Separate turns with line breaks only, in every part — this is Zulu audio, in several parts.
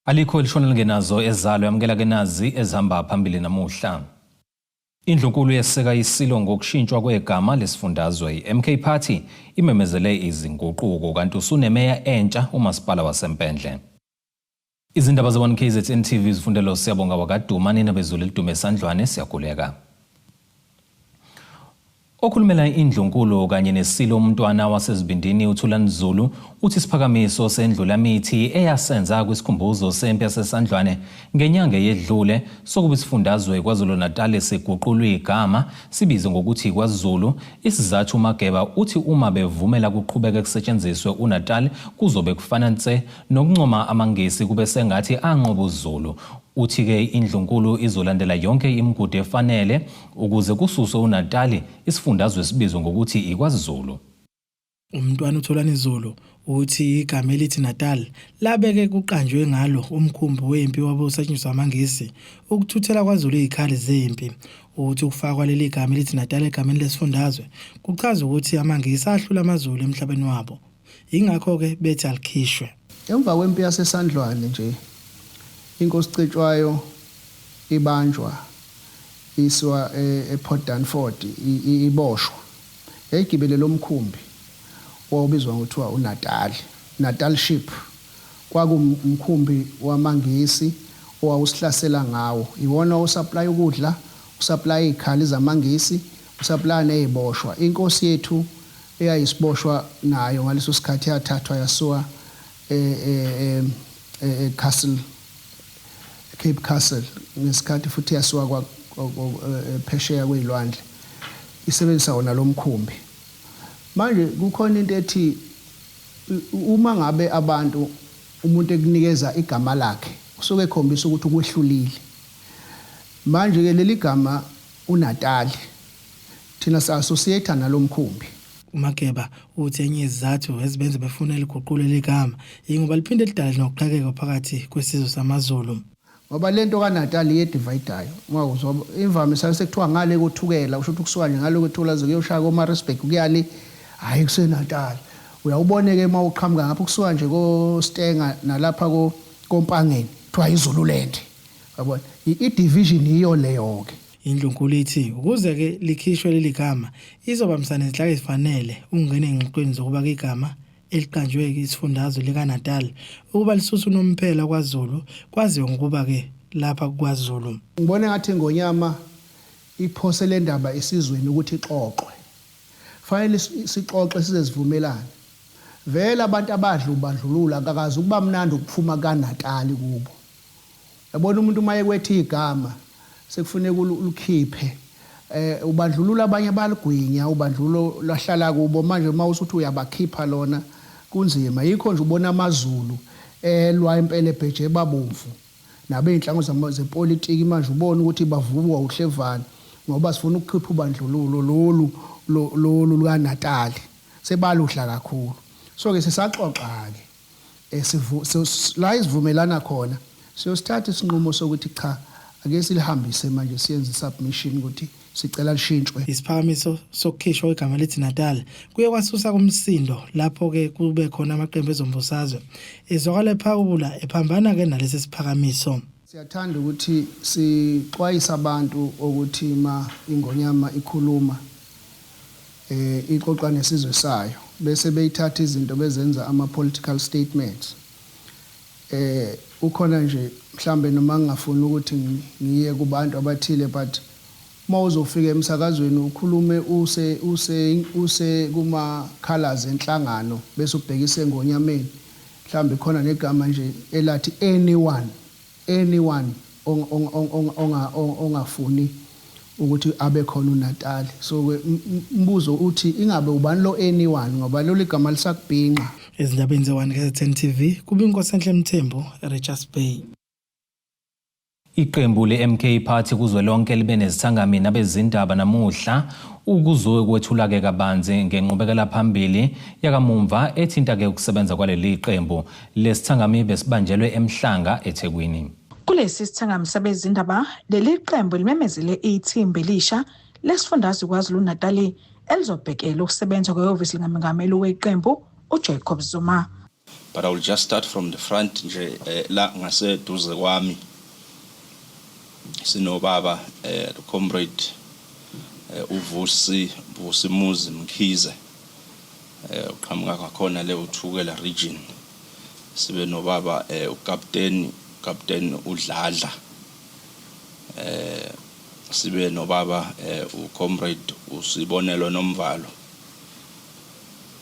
Alikho elishona lingenazo ezalo. Yamukela ke nazi ezihamba phambili namuhla. Indlunkulu yeseka isilo ngokushintshwa kwegama lesifundazwe. I-MK Party imemezele izinguquko, kanti usunemeya entsha umasipala waseMpendle. Izindaba ze-1 KZN TV zifundelo Siyabonga wakaduma nina bezulu elidume esandlwane siyaguleka. Okhulumela indlunkulu kanye nesilo umntwana waseZibindini uThulani Zulu uthi isiphakamiso sendlulamithi eyasenza kwisikhumbuzo sempi yaseSandlwane ngenyanga eyedlule sokuba isifundazwe KwaZulu-Natal siguqulwe igama sibizwe ngokuthi KwaZulu. Isizathu, uMageba uthi uma bevumela kuqhubeke kusetshenziswe uNatal kuzobe kufana nse nokuncoma amaNgisi, kube sengathi anqoba uZulu. Uthi-ke indlunkulu izolandela yonke imigudu efanele ukuze kususwe uNatali, isifundazwe sibizwe ngokuthi iKwaZulu.
Umntwana uTholani Zulu uthi igama elithi Natal labeke kuqanjwe ngalo umkhumbi wempi wabe usetshenziswa amaNgisi ukuthuthela kwaZulu izikhali zempi. Uthi ukufakwa leli gama elithi Natal egameni lesifundazwe kuchaza ukuthi amaNgisi ahlula amaZulu emhlabeni wabo. Yingakho-ke bethi alikhishwe.
Emva kwempi yaseSandlwane nje, inkosi Cetshwayo ibanjwa isiwa ePort Dunford iboshwa. Yayigibele lo mkhumbi owawubizwa ngokuthiwa uNatali, Natal Ship. Kwakumkhumbi wamaNgisi owawusihlasela ngawo. Iwona owusaplaya ukudla, usaplaya izikhali zamaNgisi, usaplaya neziboshwa. Inkosi yethu eyayisiboshwa nayo ngaleso sikhathi yathathwa yasuka e-Castle, Cape Castle, ngesikhathi futhi yasuka phesheya kwezilwandle isebenzisa wona lo mkhumbi. Manje kukhona into ethi uma ngabe abantu, umuntu ekunikeza igama lakhe, usuke ekhombisa ukuthi ukwehlulile. Manje ke leli gama uNatali thina si-associate nalomkhumbi.
UMageba uthi enye izizathu ezibenza befuna liguqulwe ligama yingoba liphinde lidale nokuqhekeka phakathi kwesizwe samaZulu.
Ngoba lento kaNatal iyedividayo, ungakuzwa imvamisa sekuthiwa ngale koThukela, usho ukuthi kusuka nje ngale koThukela ze kuyoshaya koMaritzburg kuyale, hhayi kuseNatal. Uyawubone-ke uma uqhamuka ngapha kusuka nje koStenga nalapha koMpangeni, kuthiwa iZululand, yabona i-division yiyo leyo-ke.
Indlunkulu ithi ukuze-ke likhishwe leli gama izobambisana nezinhlaka ezifanele ukungena ezingxoxweni zokuba igama eliqanjwe isifundazwe likaNatal ukuba lisuswe unomphela kwaZulu, kwaziwe ngokuba-ke lapha kwaZulu.
Ngibona engathi iNgonyama iphose le ndaba esizweni ukuthi ixoxwe. Fanele sixoxe size sivumelane. Vele abantu abadla ubandlululo akakaze ukuba mnandi ukuphuma kaNatali kubo. Yabona umuntu uma ekwetha igama sekufuneka ulikhiphe. Ubandlululo abanye baligwinya, ubandlululo lwahlala kubo. Manje uma usuthi uyabakhipha lona kunzima. Yikho nje ubona amaZulu elwa impela ebheje babomvu nabey'nhlango zepolitiki manje ubona ukuthi bavukwa uhlevane ngoba sifuna ukukhipha ubandlululo lolu lolu lukaNatali, sebaludla kakhulu. So-ke sisaxoxa-ke la isivumelana khona siyosithatha isinqumo sokuthi cha, ake silihambise manje siyenze submission ukuthi sicela lishintshwe.
Isiphakamiso sokukhishwa kwegama elithi Natal kuye kwasusa kumsindo lapho-ke kube khona amaqembu ezombusazwe ezwakala ephawula ephambana-ke nalesi siphakamiso.
Siyathanda ukuthi sixwayise abantu ukuthi ma iNgonyama ikhuluma ixoxa nesizwe sayo, bese beyithatha izinto bezenza ama political statements. Ukhona nje mhlambe noma ngingafuni ukuthi ngiye kubantu abathile, but uma uzofika emsakazweni ukhulume use use use kuma colors enhlangano bese ubhekise eNgonyameni, mhlambe khona negama nje elathi anyone ongafuni ukuthi abe khona uNatali. So ke umbuzo uthi ingabe ubani lo anyone, ngoba lolu gama lisakubhinqa.
Ezindabeni ze-1 KZN TV kube iNkosenhle Mthembu, Richards Bay.
Iqembu le-MK Party kuzwelonke libe nezithangami nabezindaba namuhla ukuzokwethula-ke kabanzi ngenqubekela phambili yakamumva ethinta-ke ukusebenza kwaleli qembu. Lesithangami besibanjelwe eMhlanga, eThekwini.
Kulesi sithangami sabezindaba, leli qembu limemezele ithimba elisha lesifundazwe KwaZulu-Natal elizobhekela ukusebenza kwehhovisi likamengameli weqembu uJacob Zuma.
But I will just start from the front nje la ngaseduze kwami sinobaba the comrade uVusi Vusimuzi Mkhize, uqhamuka ngakhona le uThukela region. Sibe nobaba uCaptain Captain uDladla, sibe nobaba uComrade uSibonelo Nomvalo,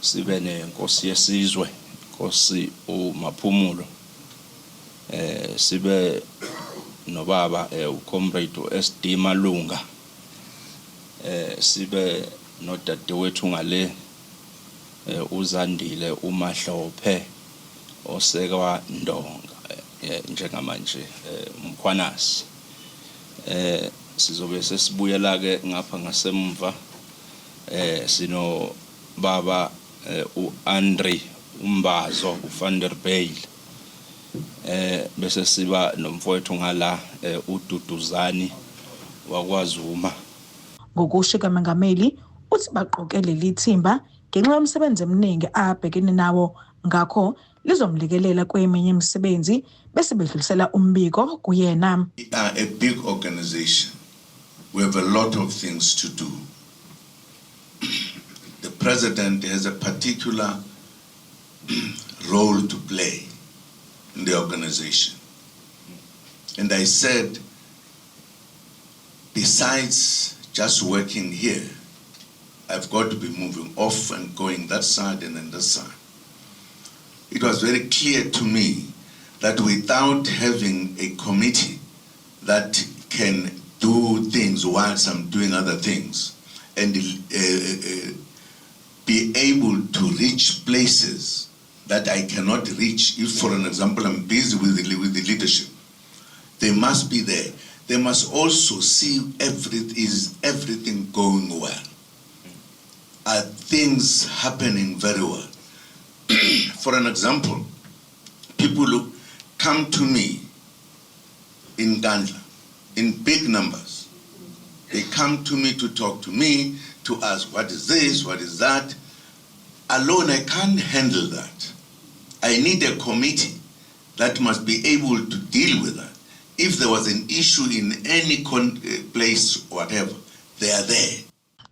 sibe nenkosi yesizwe, Nkosi uMaphumulo, sibe nobaba uComrade uSD Malunga, sibe nodadewethu ngale uZandile uMahlophe osekwa Ndonga njengamanje uMkhwanazi. Sizobe sesibuyela ke ngapha ngasemva, sino baba uAndre Umbazo uVan der Bijl, bese siba nomfowethu ngala uDuduzani wakwaZuma.
Ngokusho kukaMengameli, uthi baqoke leli thimba ngenxa yomsebenzi eminingi abhekene nawo, ngakho lizomlekelela kweminye imisebenzi bese bedlulisela umbiko kuyena.
We are a big organization. We have a lot of things to do. The president has a particular role to play in the organization. And I said, besides just working here, I've got to be moving off and going that side and then this side. It was very clear to me that without having a committee that can do things whilst I'm doing other things and be able to reach places that I cannot reach if, for an example, I'm busy with the leadership. They must be there. They must also see is everything going well? Are things happening very well? For an example, people who come to me in Nkandla in big numbers. They come to me to talk to me, to ask what is this, what is that. Alone, I can't handle that. I need a committee that must be able to deal with that. If there was an issue in any place, whatever, they are there.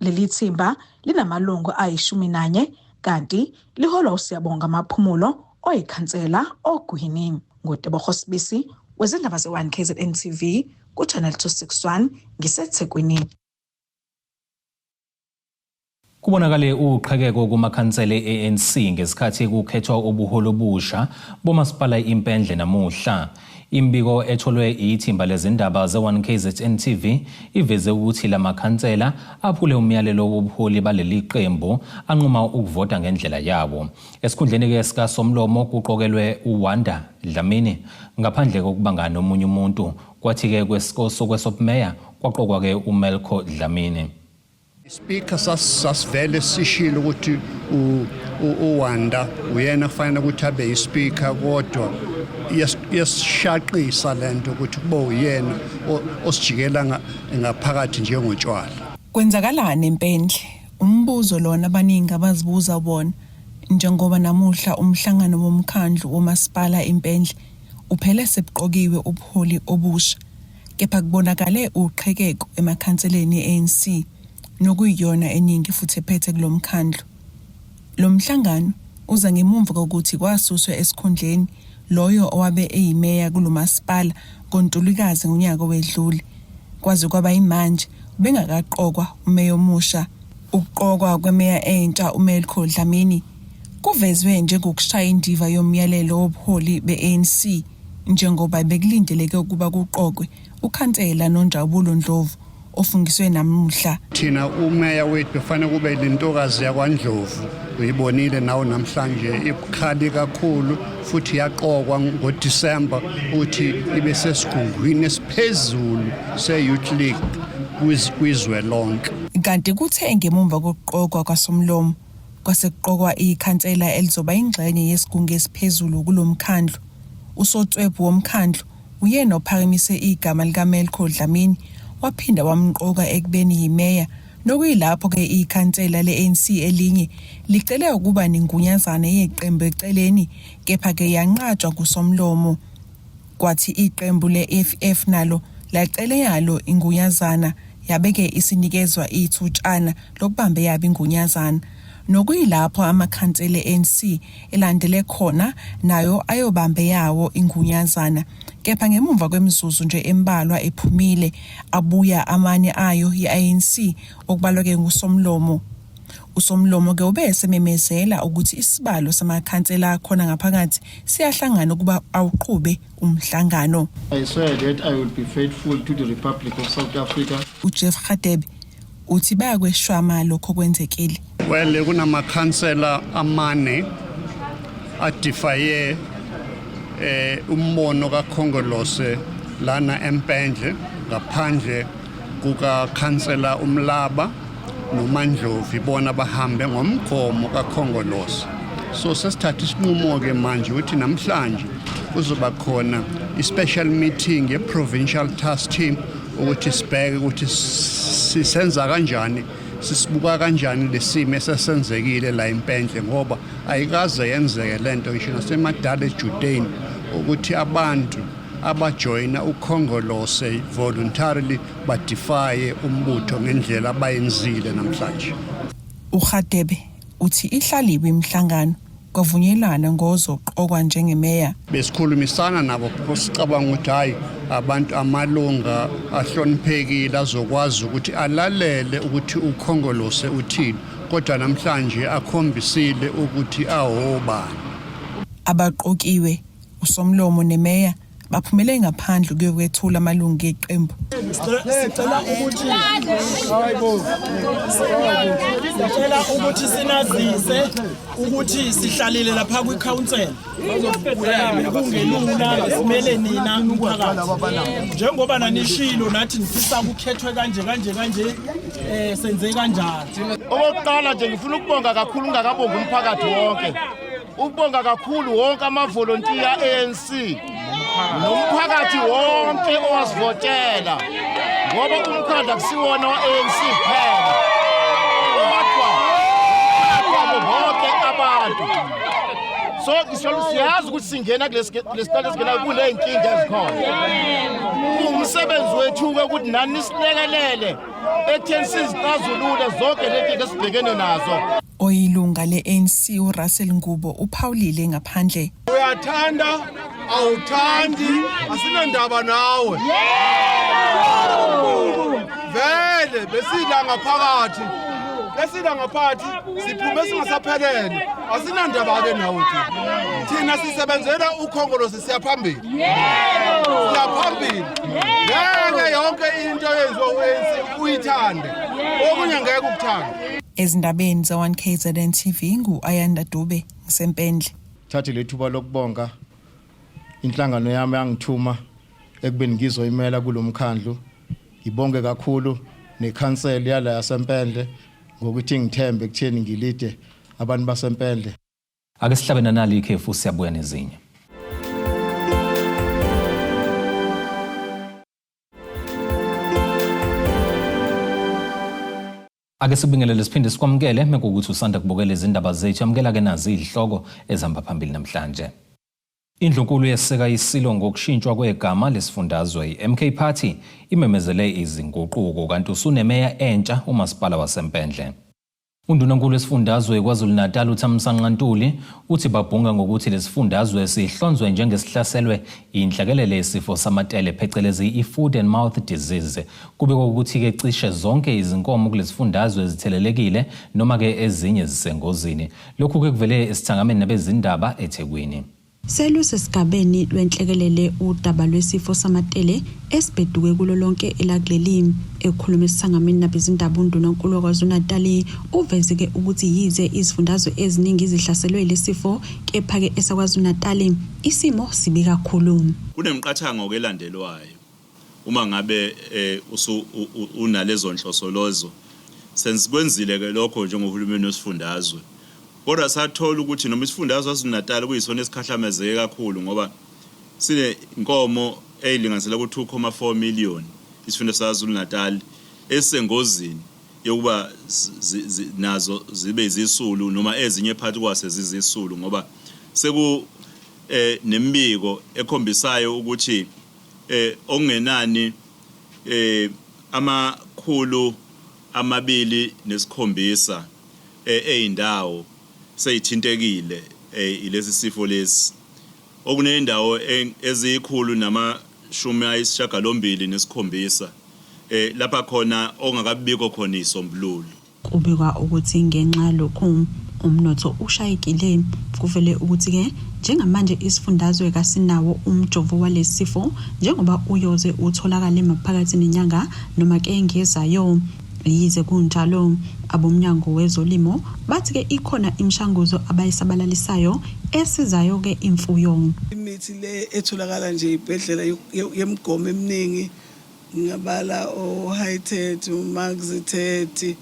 Leli thimba linamalungu ayi-11 kanti liholwa uSiyabonga Maphumulo oyikhansela oGwini. NguTebogo Sibisi wezindaba ze-1 KZN TV ku-Channel 261 ngiseThekwini.
Kubonakale uqhekeko kumakhansela e-ANC ngesikhathi kukhethwa ubuholi obusha bomasipala Impendle namuhla. Imbiko etholwe ithimba lezindaba ze-1KZN TV iveze ukuthi lamakhansela aphule umyalelo wobuholi baleli qembu, anquma ukuvota ngendlela yawo. Esikhundleni-ke sikaSomlomo kuqokelwe uWanda Dlamini ngaphandle kokubanga nomunye umuntu. Kwathi-ke kwesobumeya kwaqokwa-ke uMelko Dlamini.
Speaker, sasivele sishilo ukuthi uWanda uyena kufanele ukuthi abe yi-speaker, kodwa iyasishaqisa lento ukuthi kube uyena osijikela ngaphakathi njengotshwala.
Kwenzakalani eMpendle? Umbuzo lona abaningi abazibuza wona njengoba namuhla umhlangano womkhandlu womasipala Impendle uphele sebuqokiwe ubuholi obusha, kepha kubonakale uqhekeko emakhanseleni e-ANC nokuyiyona eningi futhi ephethe kulomkhandlu. Lo mhlangano uza ngemuva kokuthi kwasuswa esikhundleni loyo owabe eyimeya kulomasipala ngoNtulikazi ngonyaka owedlule. Kwaze kwaba imanje bengakaqokwa umeya omusha. Ukuqokwa kwemeya entsha uMelko Dlamini kuvezwe njengokushaya indiva yomyalelo wobuholi be-ANC, njengoba bekulindeleke ukuba kuqokwe ukhansela Nonjabulo Ndlovu ofungiswe namuhla.
Thina umeya wethu befanele kube lentokazi yakwaNdlovu. Uyibonile nawo namhlanje, ibukhali kakhulu futhi yaqokwa ngoDisemba ukuthi ibe sesigungwini esiphezulu se-Youth League kwizwe lonke.
Kanti kuthe ngemumva kokuqokwa kwasomlomo kwase kuqokwa ikhansela elizoba ingxenye yesigungu esiphezulu kulomkhandlu. Usotswebhu womkhandlu uyena ophakamise igama likaMelko Dlamini waphinda wamqoka ekubeni yimeya. Nokuyilapho-ke ikhansela le-ANC elinye licele ukuba nengunyazana yeqembu eceleni kepha-ke yanqatshwa nguSomlomo. Kwathi iqembu le-EFF nalo lacela eyalo ingunyazana yabe-ke isinikezwa ithutshana lokubamba eyabo ingunyazana. Nokuyilapho amakhansela e-ANC elandele khona nayo ayobamba eyawo ingunyazana. Kepha ngemumva kwemizuzu nje embalwa ephumile abuya amane ayo i-ANC okubalwa-ke nguSomlomo. USomlomo-ke ube esememezela ukuthi isibalo samakhansela akhona ngaphakathi siyahlangana ukuba awuqhube umhlangano.
I swear that I will be faithful to the Republic of South Africa.
UJeff Radebe uthi bayakweshwama lokho okwenzekile.
Well, kunamakhansela amane adifaye eh umbono kaKhongolose lana eMpendle ngaphandle kukakhansela uMlaba noMandlovu ibona bahambe ngomgomo kaKhongolose. So sesithatha isinqumo-ke manje ukuthi namhlanje kuzoba khona i-special meeting ye-provincial task team ukuthi sibheke ukuthi sisenza kanjani sisibuka kanjani lesimo esesenzekile la impendle ngoba ayikaze yenzeke lento ngisho nasemadala eJudeni ukuthi abantu abajoyina ukhongolose voluntarily badefye umbutho ngendlela abayenzile namhlanje.
URadebe uthi ihlaliwe imihlangano kwavunyelwana ngozoqokwa njengemeya.
Besikhulumisana nabo sicabanga ukuthi hhayi abantu amalunga ahloniphekile azokwazi ukuthi alalele ukuthi ukhongolose uthini kodwa namhlanje akhombisile ukuthi awobani.
Abaqokiwe uSomlomo nemeya baphumele ngaphandle ukuyokwethula amalungu eqembu.
Sicela ukuthi sicela ukuthi sinazise ukuthi sihlalile lapha kwi-council kungelula simele nina umphakathi njengoba nanishilo nathi nifisa kukhethwe kanje kanje kanje eh senze kanjani.
Okokuqala nje ngifuna ukubonga kakhulu ngingakabongi umphakathi wonke. Ukubonga kakhulu wonke amavolontiya ANC nomphakathi wonke owasivotela ngoba umkhandlu akusiwona wa-ANC kuphela kodwa kwabo bonke abantu. So siyazi ukuthi singena kulesi sikhathi esingena kuney'nkinga ezikhona. Kuwumsebenzi wethu-ke ukuthi nani nisilekelele ekutheni sizixazulule zonke ley'nkinga esibhekene nazo.
Oyilunga le-ANC uRussell Ngubo uphawulile ngaphandle.
Uyathanda awuthandi asinandaba nawe. Vele besila ngaphakathi. Besila ngaphakathi siphume singasaphelele. Asinandaba ke nawe thina. Thina sisebenzela ukhongolose siyaphambili. Siyaphambili. Ngeke yonke into eyenziwa u-ANC uyithande. Okunye ngeke ukuthande.
Ezindabeni ze-1KZN TV ngu-Ayanda Dube ngisempendle.
Thathe lethuba lokubonga inhlangano yami yangithuma ekubeni ngizoyimela kulomkhandlu. Ngibonge kakhulu nekhansela yala yaseMpendle ngokuthi ngithembe ekutheni ngilide abantu baseMpendle.
Ake sihlabe nanali ikhefu siyabuya nezinye. Ake sibingelele siphinde sikwamukele mekuwukuthi usanda kubukela izindaba zethu yamukela ke nazi izihloko ezihamba phambili namhlanje. Indlunkulu yeseka isilo ngokushintshwa kwegama lesifundazwe i-MK Party imemezele izinguquko kanti usunemeya entsha umasipala waseMpendle. Undunankulu wesifundazwe KwaZulu-Natal uThamsanqa Ntuli uthi babhunga ngokuthi lesifundazwe sihlonzwe njengesihlaselwe inhlekelele yesifo samatele phecelezi i-food and mouth disease. Kubikwa ukuthi-ke cishe zonke izinkomo kulesifundazwe zithelelekile noma-ke ezinye zisengozini. Lokhu-ke kuvele esithangameni nabezindaba eThekwini.
Selusesigabeni lwenhlekelele udaba lwesifo samatele esibheduke kulo lonke elakuleli. Ekhuluma esithangamini nabezindaba uNdunankulu waKwaZulu-Natali uveze-ke ukuthi yize izifundazwe eziningi zihlaselwe yilesifo kepha-ke esaKwaZulu-Natali isimo sibi kakhulu.
Kunemiqathango-ke elandelwayo uma ngabe eh, usu unalezo nhloso lozo. Sensikwenzile ke lokho njengohulumeni wesifundazwe. Kodwa sathola ukuthi noma isifundazwe KwaZulu-Natal kuyisona esikhahlamezeke kakhulu ngoba sinenkomo eyilinganisela ku-2.4 million isifunda saKwaZulu-Natal esisengozini. yokuba nazo zibe izisulu noma ezinye phakathi kwase zizisulu ngoba seku eh nemibiko ekhombisayo ukuthi eh okungenani eh amakhulu 27 eyindawo seyithintekile ilesi sifo lesi okuneyindawo eziyikhulu namashumi ayisishagalombili nesikhombisa lapha khona okungakabikho khona isombululo.
Kubikwa ukuthi ngenxa yalokhu umnotho ushayekile. Kuvele ukuthi-ke njengamanje isifundazwe kasinawo umjovo walesi sifo njengoba uyoze utholakale maphakathi nenyanga noma ke ngezayo. Yize kunjalo, abomnyango wezolimo bathi-ke ikhona imishanguzo abayisabalalisayo esizayo-ke imfuyo.
Imithi le etholakala nje ibhedlela yemigomo eminingi ngingabala o-Hi-Tet, o-Maxitet,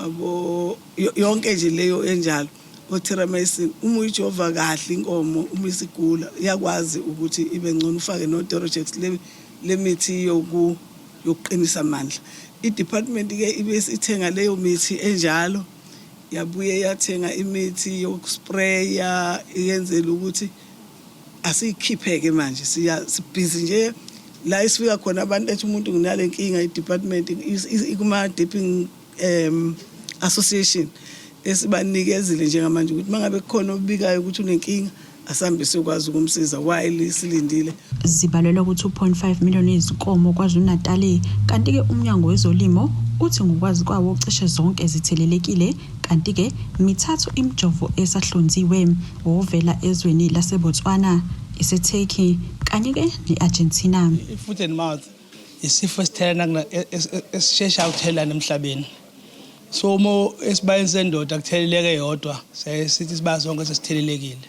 abo yonke nje leyo enjalo o-Terramycin. Uma uyijova kahle inkomo uma isigula iyakwazi ukuthi ibe ngcono ufake no-Dorojex le mithi yoku yokuqinisa amandla. I-department ke ibe isithenga leyo mithi enjalo yabuye yathenga imithi yokuspreya iyenzela ukuthi asiyikhiphe-ke manje siya sibhizi nje la esifika khona abantu ethi umuntu nginale nkinga i-department ikuma-dipping um association esibanikezile njengamanje ukuthi mangabe kukhona obikayo ukuthi unenkinga asambe siyokwazi ukumsiza while silindile.
Zibalelwa ku-2.5 million izinkomo KwaZulu-Natal kanti-ke uMnyango wezoLimo uthi ngokwazi kwawo cishe zonke zithelelekile kanti-ke mithathu imijovo esahlonziwe ovela ezweni laseBotswana, iseTurkey kanye-ke ne-Argentina.
I-foot and mouth isifo esithelelana esisheshayo ukuthelelana emhlabeni. So uma esibayeni sendoda kutheleleke yodwa siyaye sithi isibaya sonke sesithelelekile.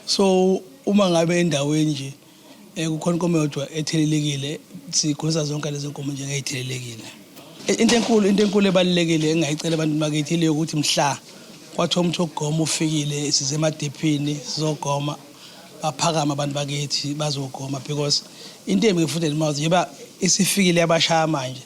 So uma ngabe endaweni nje kukhona inkomo eyodwa ethelelekile sikhulisa zonke lezo nkomo njengey'thelelekile. Into enkulu into enkulu ebalulekile engingayicela abantu bakithi ile yokuthi mhla kwathiwa umuthi wokugoma ufikile size emadephini sizogoma baphakame abantu bakithi bazogoma because into embi nge-foot and mouth njengoba isifikile yabashaya manje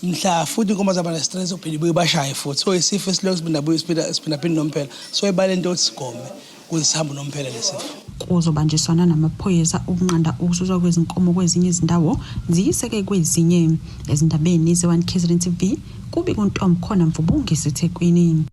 mhla futhi inkomo zaba ne-stress uphinde ibuye bashaye futhi so isifo esilokhu siphinda buye siphinda siphindaphinde nomphela so ibale into yokuthi sigome ukuze sihambe nomphela lesifo.
Kuzobanjiswana namaphoyisa ukunqanda ukususwa kwezinkomo kwezinye izindawo ziyiseke kwezinye. Ezindabeni ze-1 KZN TV kubika uNtomkhona Mvubu ngiseThekwini.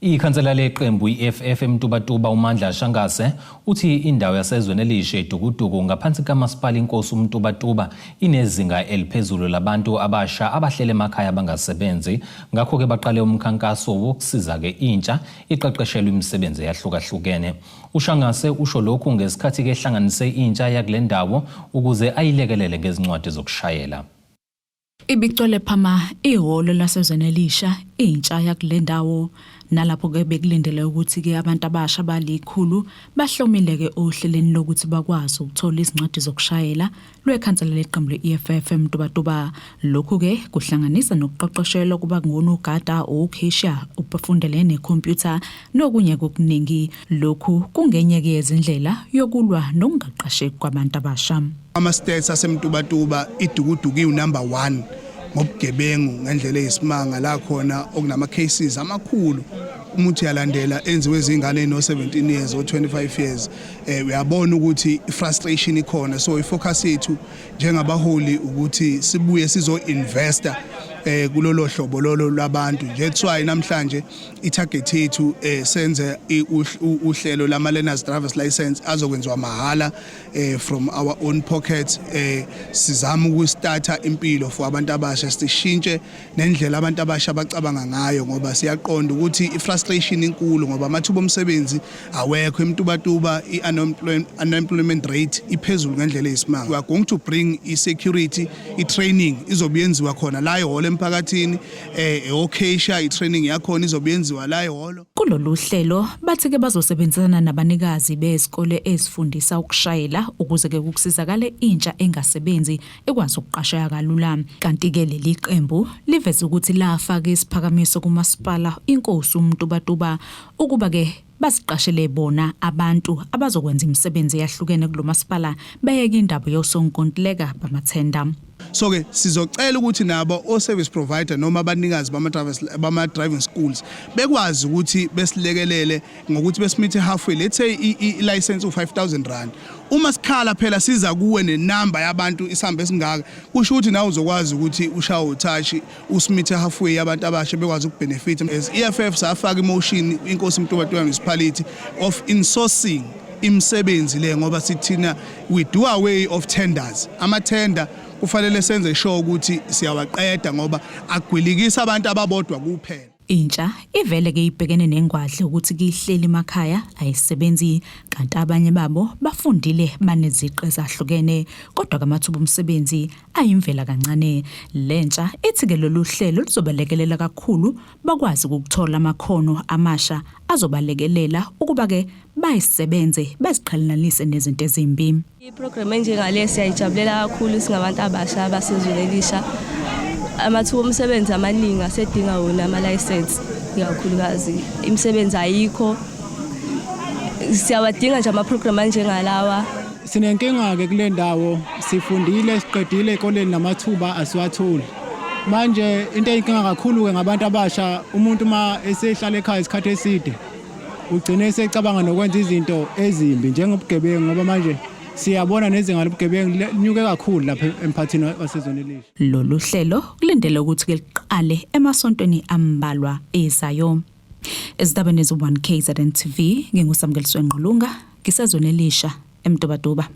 Ikhansela leqembu i-EFF eMtubatuba uMandla Shangase uthi indawo yasezweni elisha eDukuduku ngaphansi kaMasipala iNkosi uMtubatuba inezinga eliphezulu labantu abasha abahlele emakhaya abangasebenzi ngakho-ke baqale umkhankaso wokusiza-ke intsha iqeqeshelwe imisebenzi eyahlukahlukene. UShangase usho lokhu ngesikhathi-ke ehlanganise intsha yakule ndawo ukuze ayilekelele ngezincwadi zokushayela.
Ibicwele phama ihholo lasezweni elisha intsha yakule ndawo nalapho-ke bekulindele ukuthi-ke abantu abasha balikhulu bahlomile-ke ohlelweni lokuthi bakwazi ukuthola izincwadi zokushayela lwekhansela leqembu le-EFF eMtubatuba. Lokhu-ke kuhlanganisa nokuqeqeshelwa kuba ngonogada, okheshiya, ubafundele nekhompyutha nokunye kokuningi. Lokhu kungenye-ke yezindlela yokulwa nokungaqasheki kwabantu abasha.
Ama-stats aseMtubatuba iDukuduku iwu-number one ngobugebengu ngendlela eyisimanga la khona okunama-cases amakhulu uma uthi uyalandela enziwe izingane no-17 years o-25 years uyabona ukuthi i-frustration ikhona. So i-focus yethu njengabaholi ukuthi sibuye sizo-investa kulolo hlobo lolo lwabantu. That's why namhlanje i-target yethu senze uhlelo lama learners drivers license azokwenziwa mahhala from our own pockets. Sizama ukustarta impilo for abantu abasha, sishintshe nendlela abantu abasha abacabanga ngayo, ngoba siyaqonda ukuthi i-frustration inkulu ngoba amathuba omsebenzi awekho eMtubatuba. I-unemployment rate iphezulu ngendlela eyisimanga. We are going to bring i-security, i-training izobe yenziwa khona la ehholo emphakathini, okesha i-training yakhona izobe yenziwa la ehholo.
Kulolu hlelo bathi-ke bazosebenzisana nabanikazi bezikole ezifundisa ukushayela ukuze-ke kusizakale intsha engasebenzi ekwazi ukuqasheka kalula. Kanti-ke leli qembu liveze ukuthi lafaka isiphakamiso kumasipala iNkosi uMtubatuba ukuba-ke baziqashele bona abantu abazokwenza imisebenzi eyahlukene kulo masipala, beyeke indaba yosonkontileka bamathenda.
So ke sizocela ukuthi nabo o service provider noma abanikazi bama drivers bama driving schools bekwazi ukuthi besilekelele ngokuthi besimithe halfway. Let's say i license u 5000 rand, uma sikhala phela siza kuwe nenamba yabantu isambe esingaka, kusho ukuthi nawe uzokwazi ukuthi ushawe utouch usimithe halfway, abantu abasha bekwazi ukubenefit. As EFF safaka imotion inkosi Mtubatuba municipality of insourcing imisebenzi le, ngoba sithina we do away of tenders. Ama tender kufanele senze sure ukuthi siyawaqeda ngoba agwilikisa abantu ababodwa kuphela.
Intsha ivele ke ibhekene nengwadle ukuthi kihleli emakhaya ayisebenzi, kanti abanye babo bafundile baneziqe ezahlukene, kodwa kamathuba omsebenzi ayimvela kancane. Lentsha ithi ke lolu hlelo luzobalekelela kakhulu bakwazi ukuthola amakhono amasha azobalekelela ukuba ke bayisebenze beziqhelanise nezinto ezimbi.
Iprogram enjengale siyayijabulela kakhulu singabantu abasha abasezweni elisha. Amathuba omsebenzi amaningi asedinga wona amalayisensi, ikakhulukazi imisebenzi ayikho. Siyawadinga nje amaprogram anjengalawa.
Sinenkinga-ke kule ndawo, sifundile siqedile ey'koleni namathuba asiwatholi. Manje into eyinkinga kakhulu-ke ngabantu abasha, umuntu uma esehlala ekhaya isikhathi eside ugcine esecabanga nokwenza izinto ezimbi njengobugebengu, ngoba manje siyabona nezinga lobugebengu linyuke kakhulu lapha emphathini wasezweni elisha.
Lolu hlelo kulindele ukuthi ke liqale emasontweni ambalwa ezayo. Ezindabeni ze-1 KZN TV, nginguSamkeliswe Ngqulunga, ngisezweni elisha eMtubatuba.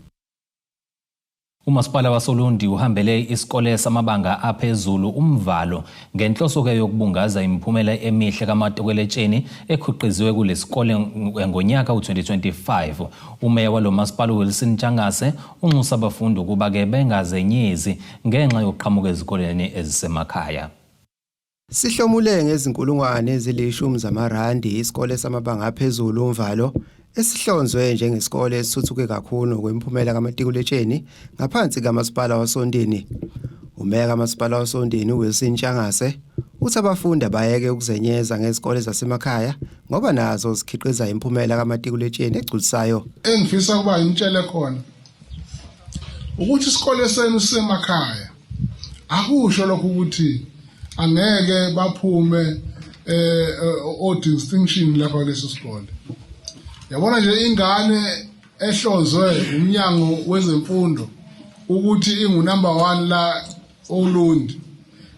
Umasipala wasoLundi uhambele isikole samabanga aphezulu Umvalo ngenhloso-ke yokubungaza imiphumela emihle kamatokeletsheni ekhiqiziwe kulesikole ngonyaka u-2025. Umeya walo masipala uWilson Ntshangase unxusa abafundi ukuba-ke bengazenyezi ngenxa yokuqhamuka ezikoleni ezisemakhaya.
Sihlomule ngezinkulungwane ezilishumi zamarandi isikole samabanga aphezulu Umvalo esihlonzwe njengesikole esithuthuke kakhulu ngokwemiphumela kamatikuletsheni ngaphansi kamasipala wasoNdini. Umeya kamasipala wasoNdini uWilson Ntshangase uthi abafundi abayeke ukuzenyeza ngezikole zasemakhaya ngoba nazo zikhiqiza imiphumela kamatikuletsheni egculisayo.
Engifisa ukuba ngimtshele khona ukuthi isikole senu sisemakhaya akusho lokho ukuthi angeke baphume eh o distinction lapha kuleso sikole. Yabona nje ingane ehlonzwe umnyango wezemfundo ukuthi ingu number 1 la oLundi,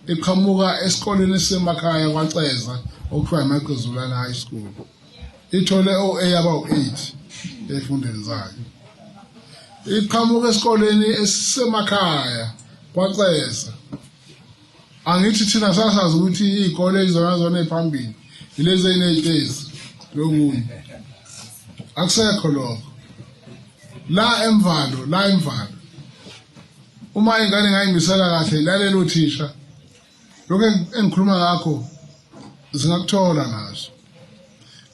iqhamuka esikoleni esisemakhaya kwaCeza okuthiwa iMaqezulana High School, ithole o-A abawu-8 ey'fundweni zayo. Iqhamuka esikoleni esisemakhaya kwaCeza. Angithi thina sasazi ukuthi iy'kole izona zona ey'phambili yilezi ey'ney'tezi lokunye, akusekho lokho la emvalo. La emvalo uma ingane ingayimisela kahle ilalela othisha, lokho engikhuluma ngakho zingakuthola nazo,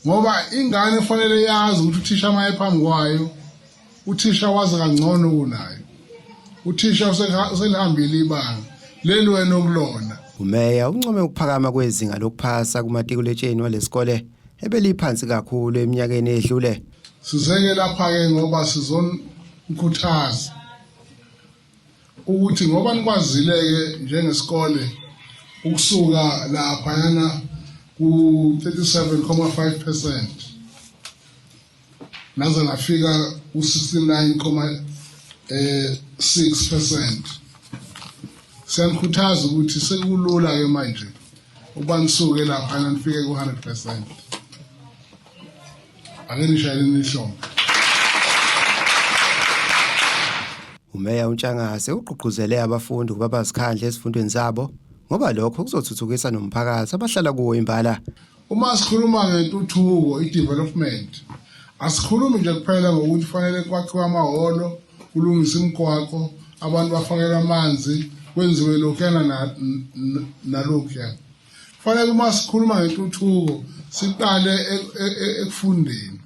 ngoba ingane kufanele yazi ukuthi uthisha uma ephambi kwayo, uthisha wazi kangcono kunayo, uthisha uselihambile ibanga leli wena okulona.
Umeya uncome ukuphakama kwezinga lokuphasa kumatikuletsheni walesikole ebeliphansi kakhulu eminyakeni edlule.
Sizeke lapha-ke ngoba sizonikhuthaza ukuthi ngoba nikwazile-ke njengesikole ukusuka laphayana ku-37,5% naze nafika ku-69,6%, siyanikhuthaza ukuthi sekulula-ke manje ukuba nisuke laphana nifike ku-100%. Ake nishayeleni ihlombe.
Umeya uNtshangase ugqugquzele abafundi ukuba bazikhandle ezifundweni zabo ngoba lokho kuzothuthukisa nomphakathi abahlala kuwo imbala.
Uma sikhuluma ngentuthuko, i-development, asikhulumi nje kuphela ngokuthi kufanele kwakhiwe amahholo, kulungiswe imigwaqo, abantu bafakelwe amanzi, kwenziwe lokhuyana nalokhuya. Kufanele uma sikhuluma ngentuthuko siqale ekufundeni.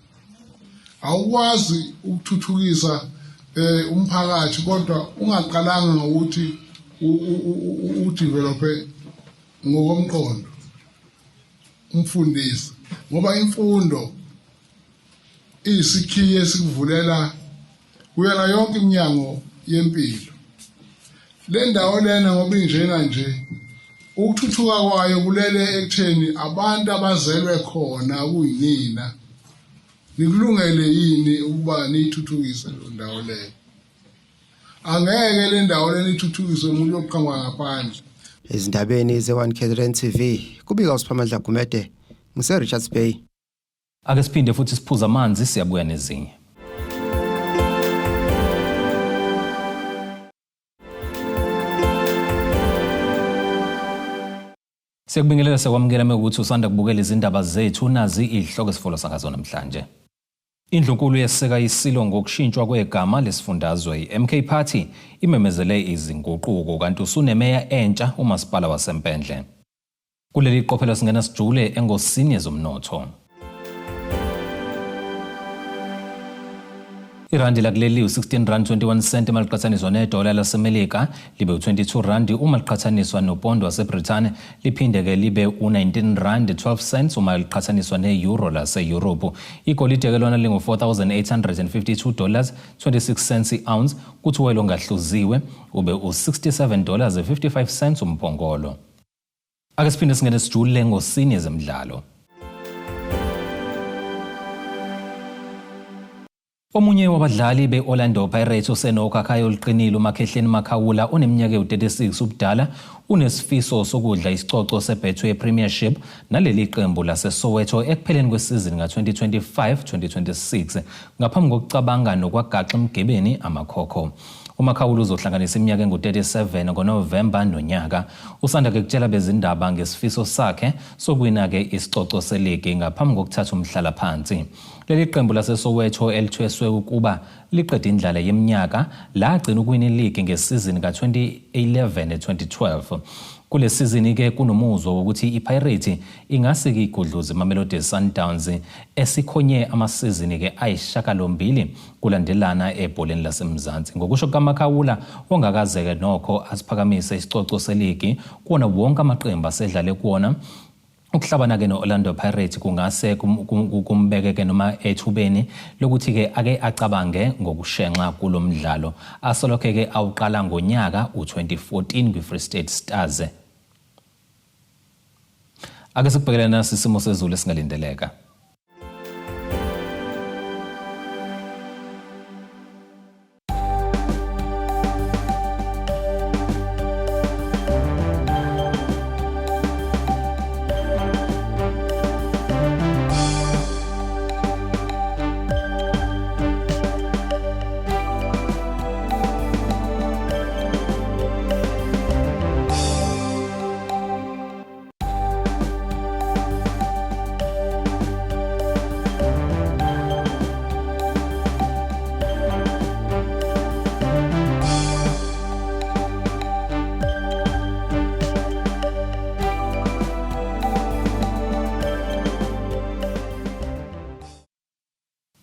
Awukwazi ukuthuthukisa umphakathi kodwa ungaqalanga ngokuthi udevelope ngokomqondo umfundisi, ngoba imfundo iyisikhiye esikuvulela kuyona yonke iminyango yempilo. Le ndawo lena ngoba injena nje ukuthuthuka kwayo kulele ekutheni abantu abazelwe khona kuyinina nikulungele yini ukuba niyithuthukise lo ndawo leyo. Angeke le ndawo lena ithuthukiswe umuntu oqhamuka ngaphandle.
Ezindabeni ze-1 KZN TV kubika uSiphamandla Gumede ngise-Richards Bay.
Ake siphinde futhi siphuze amanzi siyabuya nezinye. Siyakubingelela siyakwamukela mekuthi usanda kubukela izindaba zethu nazi izihloko esifolo sangazo namhlanje. Indlunkulu yeseka isilo ngokushintshwa kwegama lesifundazwe iMK Party imemezele izinguquko kanti usunemeya entsha umasipala waseMpendle. Kuleli qophelo singena sijule engosini yezomnotho. Irandi lakuleli u-16 rand 21 cent uma liqhathaniswa nedola laseMelika libe u-22 rand uma liqhathaniswa nopondo waseBrithani liphinde-ke libe u-19 rand 12 cents uma liqhathaniswa ne-euro lase-Europe. Igolide-ke lona lingu-4,852 dollars 26 cents i-ounce kuthi welo ongahluziwe ube u-67 dollars 55 cents umphongolo. Ake siphinde singene sijule ngosini yezemidlalo. Omunye wabadlali be-Orlando Pirates osenokhakhayi oluqinile uMakhehleni Makhawula oneminyaka ewu-36 ubudala unesifiso sokudla isicoco seBetway Premiership naleli qembu laseSoweto ekupheleni kwesizini ka-2025-2026 ngaphambi kokucabanga nokwagaxa emgibeni amakhokho. UMakhawula uzohlanganisa iminyaka engu-37 ngoNovemba nonyaka. Usanda ke kutshela bezindaba ngesifiso sakhe sokuwina-ke isicoco seligi ngaphambi kokuthatha umhlalaphansi. Leli qembu laseSoweto elithweswe ukuba liqede indlala yeminyaka lagcina ukuwina iligi ngesizini ka-2011-2012. Kule sizini-ke kunomuzwa wokuthi iPirates ingase-ke igudluze iMamelodi Sundowns esikhonye amasizini-ke ayishakalombili kulandelana ebholeni laseMzansi. Ngokusho kukaMakhawula ongakaze-ke nokho asiphakamise isicoco seligi kuwona wonke amaqembu asedlale kuwona, Ukuhlabana-ke no-Orlando Pirates kungase kumbeke-ke noma ethubeni lokuthi-ke ake acabange ngokushenxa kulo mdlalo asolokhe-ke awuqala ngonyaka u-2014 kwiFree State Stars. Ake sikubhekele nasi isimo sezulu esingalindeleka.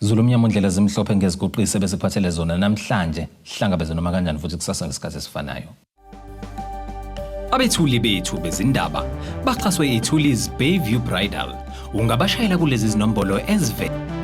Zulu mnyama undlela zimhlophe ngeziguqise besiphathele zona namhlanje hlangabeze noma kanjani futhi kusasa ngesikhathi esifanayo.
Abethuli bethu bezindaba baxhaswe iThuli's Bayview Bridal. Ungabashayela kulezi zinombolo ezivela.